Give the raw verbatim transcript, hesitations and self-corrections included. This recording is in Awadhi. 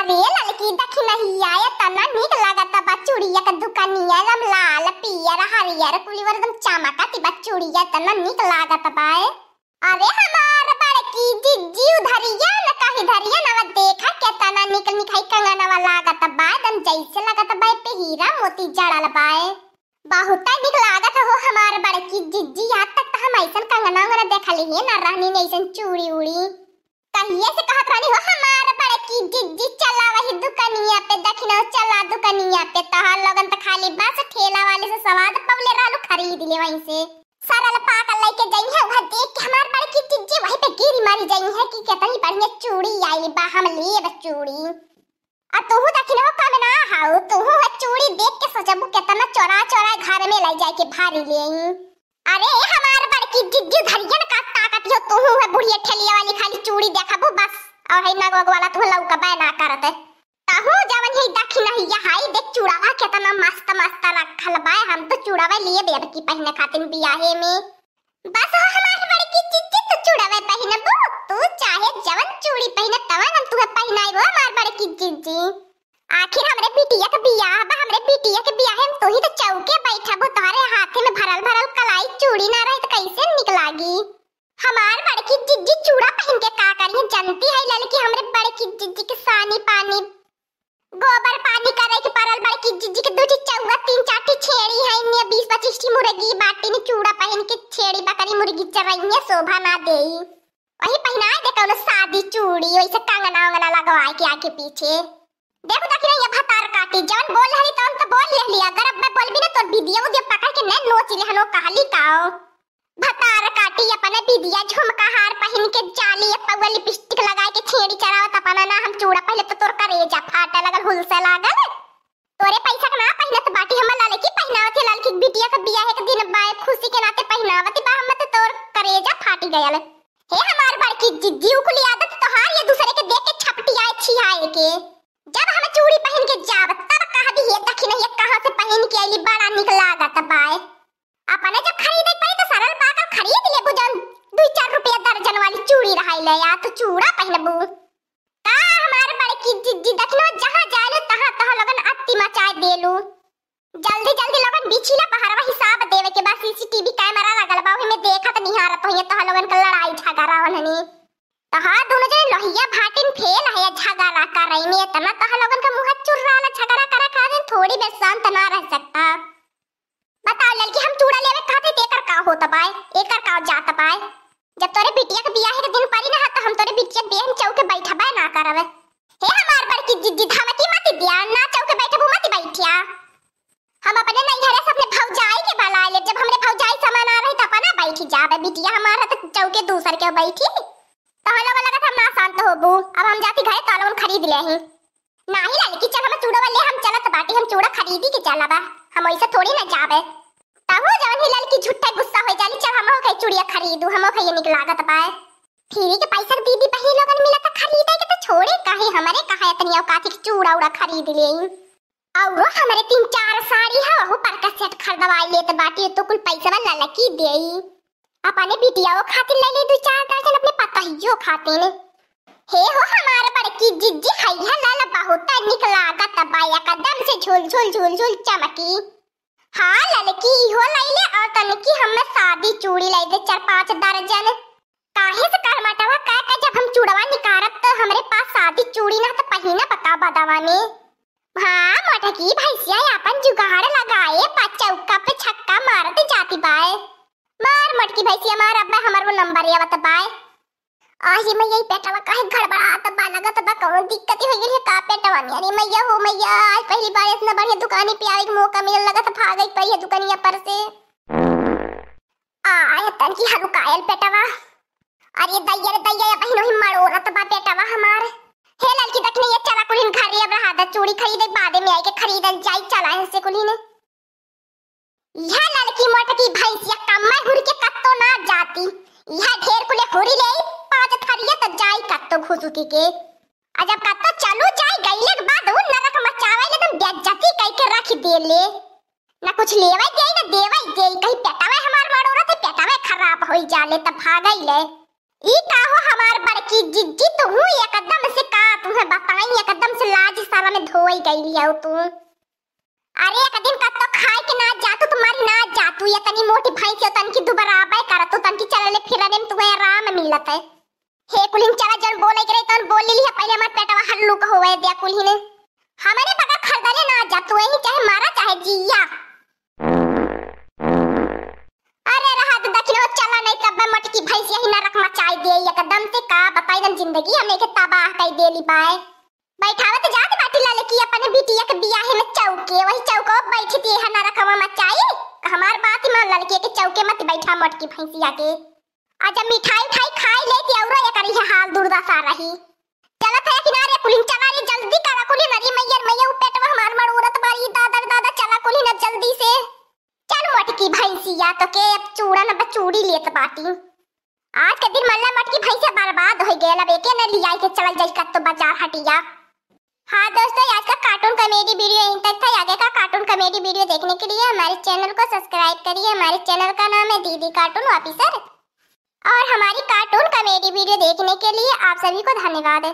अरे ललकी दखिनहिया, एतना नीक लागत बा चूड़िया के दुकनिया, एकदम लाल, पियर, हरियर, कुली एकदम चमकत बा चूड़िया, एतना नीक लागत बा। अरे हमार बड़की जिज्जी, उधरिया न कही धरिया नवा, देखा केतना नीक नीक है कंगनवा लागत बा, एकदम जैसे लागत बा पे हीरा मोती जड़ल बा। बहुत नीक लागत हो हमार बड़की जिज्जी, आज तक त हम ऐसन कंगना उंगना देखली ही ना रहनी, ऐसन चूड़ी उड़ी। कहिए से कहत रहनी हो हमार बड़की जिज्जी, चला वही दुकनिया पे, दखिनौ चला दुकनिया पे, तोहार लोगन त खाली बस ठेला वाले से सवाद पवले रहलू, खरीद ले वहीं से। सरल पाकल लइके जइहे, उहे देख के हमार बड़की जिज्जी वहीं पे गिरी मारी जइहे कि केतनी बढ़िया चूड़ी आइल बा, हम लेब चूड़ी। आ तूहू दखिनौ कम ना हाउ, तूहू है चूड़ी देख के सोचबू केतना चोरा चोरा घर में लइ जाके भारी लेई। अरे हमार बड़की जिज्जी, धरियन का ताकत हो, तूहू है बुढ़िया ठेलिया वाली, खाली चूड़ी देखबू बस, और है नगवग वाला तू लौकबे ना करत। तहू जवन ही दखिनहिया, हाई देख चूड़ावा केतना मस्त मस्त रखल बा, हम तो चूड़ावा लिए देब की पहिने खातिर बियाहे में। बस हो हमार बड़की जिज्जी, तू चूड़ावा पहिनबू, तू चाहे जवन चूड़ी पहिने तवन हम तुहे पहिनाइबो हमार बड़की जिज्जी। आखिर हमरे बिटिया के बियाह बा, हमरे बिटिया के बियाहे में तू ही तो चौके बैठबू, तोहरे हाथे में भरल भरल कलाई चूड़ी ना रही तो कैसे निक लागी? हमार बड़की जिज्जी चूड़ा पहिन के का करिए, जनती है ललकी हमरे बड़की जिज्जी के सानी पानी, गोबर पानी करे के परल। बड़की जिज्जी के दू ठी चौवा, तीन चार ठी छेड़ी है, इन्ने बीस पच्चीस ठी मुर्गी बाटी ने चूड़ा पहिन के छेड़ी बकरी मुर्गी चरइए शोभा ना देई। वही पहिनाए दे कौनो सादी चूड़ी, वैसे कंगना उंगना लगवाए के आगे पीछे। देखो दखिनहिया भतार काटी, जौन बोल रहली तौन तो बोल लेहली, अगर अब मैं बोलबी ना तो बिदिया उदिया पकड़ के न नोच लेहनो कहली काओ। भतार काटी अपने बिदिया झुमका हार पहिन के जाली, एक पौवा लिपस्टिक लगाए के छेड़ी चरावत अपना ना हम चूड़ा पहले तो तोर करेजा फाटे लगल, हुलसे लागल। तोरे पैसा के ना पहिनत बाटी, हमर ललकी पहिनावत है, ललकी बिटिया के बियाह के दिन बाए, खुशी के नाते पहिनावत बा, हम तो तोर करेजा फाटी गयल। हे हमार बड़की जिज्जी, उ कुली आदत तोहार ये दूसरे के देख के छपटी आए छिहाए के। जब हम चूड़ी पहिन के जाब तब कहबी, "हे दखिनहिया कहाँ से पहिन के अइली, बड़ा निक लागत बाए।" अपने जब खरीदे के पड़ी तो सरल पाकल खरीद लेबू, जौन दुई चार रुपया दर्जन वाली चूड़ी रहाई ले, या तो चूड़ा पहिनबू। का हमार बड़की जिज्जी, दखिनौ जहाँ जालू तहाँ तोह लोगन अत्ती मचाए देलू। जल्दी जल्दी लोगन बिछिला पहरवा, हिसाब देवे के बा, सीसीटीवी कैमरा लगल बा, ओहिमे देखत निहारत होइए तोह लोगन के लड़ाई झगड़ा ओनहनी। तोहार दुनो जने लोहिया भाटिन फेल है झगड़ा करई में, इतना तोह लोगन के मुँह चुर्राला झगड़ा करा खातिर थोड़ी बेर शांत ना रह सकता। बताओ ललकी, हम चूड़ा लेवे कहते तेकर का होत बाय, एकर का जात बाय? जब तोरे बिटिया के बियाह के दिन परी ना, तो हम तोरे बिटिया बेहन चौके बैठबे ना करब। हे हमार बड़की जिज्जी, धमकी मत दिया, ना चौके बैठबू मत बैठिया। हम अपने नैहरे से अपने भौजाई के बुला ले, जब हमरे भौजाई समा ना रही तो अपना बैठ जाबे। बिटिया हमार है तो चौके दूसर के बैठी। तोहन लोगन लगत हम ना शांत होबू। अब हम जाती घरे, तोहन लोगन खरीद ले ही। नाही ललकी, चल हम चूड़ा वाले हम चलत बाटी, हम चूड़ा खरीदी के चलबा, हम ऐसे थोड़ी ना जाबे। तहू जवन ही ललकी झूठे गुस्सा हो जाली, चल हमहू के चूड़िया खरीदू, हमहू के ये निक लागत बा। फ्री के पैसा दीदी बहिनी लोगन मिला त खरीदे के तो छोड़े, काहे हमरे कहा इतनी औकात के चूड़ा उड़ा खरीद ले। और हमरे तीन चार साड़ी है, वहू पर का सेट खरीदवाई लेत बाटी, तो कुल पैसा ललकी देई। अपने बिटियाओ खातिर ले ले दू चार दर्जन, अपने पतोहियो खातिर। हे हो हमार बड़की जिज्जी, हैया लाल बहुत निक लागत बा, एकदम से झुल झुल झुल झुल चमकी। हाँ ललकी, इहो ले ले और तनकी हमें सादी चूड़ी ले दे चार पाँच दर्जन। काहे से करमटवा कह के जब हम चूड़वा निकारब तो हमरे पास सादी चूड़ी ना तो पहिना बका बदवा में। हाँ, मोटकी भैंसिया आपन जुगाड़ लगाए, पा चौका पे छक्का मारत जाती बाय। मार मोटकी भैंसिया मार, अब हमार वो नंबर आवत बाय। आही मैया, ई पेटवा काहे गड़बड़ात बा, लगत बा कौनो दिक्कत हो गइल है का पेटवा में? अरे मैया हो मैया, आज पहली बार इतना बढ़िया दुकानी पे आवे के मौका मिलल, लगत भागे के पड़ी है दुकानिया पर से। आ, आय तनकी हलुकायल पेटवा। अरे दैया रे दैया, या बहिनो ही मड़ोरत बा पेटवा हमार। हे ललकी दखिनैया, चला कुलिन घरे अब रहा दा, चूड़ी खरीदे बादे में आइके खरीदल जाई, चला हिंसे कुलिन। यह ललकी मोटकी भैंसिया कम्मे हुर के कत्तो ना जाती, यह ढेर कुले हुरी ले पाँच थरिया त जाई कत्तो घुसुकी के। आ जब कत्तो चलू जाई गईले के बाद उ नरक मचावे ले, तुम बेइज्जती कई के रख दे ले। ना कुछ लेवे दे, ना देवे दे, कहीं पेटवे हमार मरोरत है, पेटवे खराब होई जाले, तब भागई ले। ई का हो हमार बड़की जिज्जी, तुहू एकदम से का तुहे बताई, एकदम से होई गई लियाऊ तू। अरे एक दिन कत्तो खाए के ना जातू, तुम्हारी ना जातू, ये तनी मोटी भैंस है, तनकी दुबराबे करतू, तनकी चलले फिरने में तुम्हें आराम मिलत है। हे कुलिन चला, जन बोले के रही तन बोल ली है, पहले हमार पेटवा हल्लू का होवे दिया कुलिन। हमरे बगैर खरीदले ना जातू, यही चाहे मारा चाहे जिया। अरे रहा तो दखिनो चला, नहीं तब मोटकी भैंस यही नरक मचाई दे एकदम से, का बताई दम जिंदगी हमें के तबाह कर देली बाय। बैठावत जात बाटी ललकी अपने बिटिया के बियाहे में चौके, वही चौको बैठती है नरकवा मचाई। हमार बात ही मान ललकी के चौके मत बैठा मोटकी भैंसिया के। आ जब मिठाई उठाई खाई ले ती औरो एकर इहे हाल दुर्दशा रही। चलत है किनारे कुलिन चला रे जल्दी करा कुलिन, अरे मैया मैया उ पेटवा हमार मड़ूरत बारी दादा रे दादा चला कुलिन अब जल्दी से। चल मोटकी भैंसिया तो के अब चूड़ा न बचूड़ी लेत बाटी। आज के दिन मल्ला मोटकी भैंसिया बर्बाद हो गया, अब एके न लियाई के चल जाई कत्तो बाजार हटिया। हाँ दोस्तों, आज का कार्टून कॉमेडी वीडियो यहीं तक था। आगे का कार्टून कॉमेडी वीडियो देखने के लिए हमारे चैनल को सब्सक्राइब करिए। हमारे चैनल का नाम है दीदी कार्टून ऑफिसर। और हमारी कार्टून कॉमेडी वीडियो देखने के लिए आप सभी को धन्यवाद।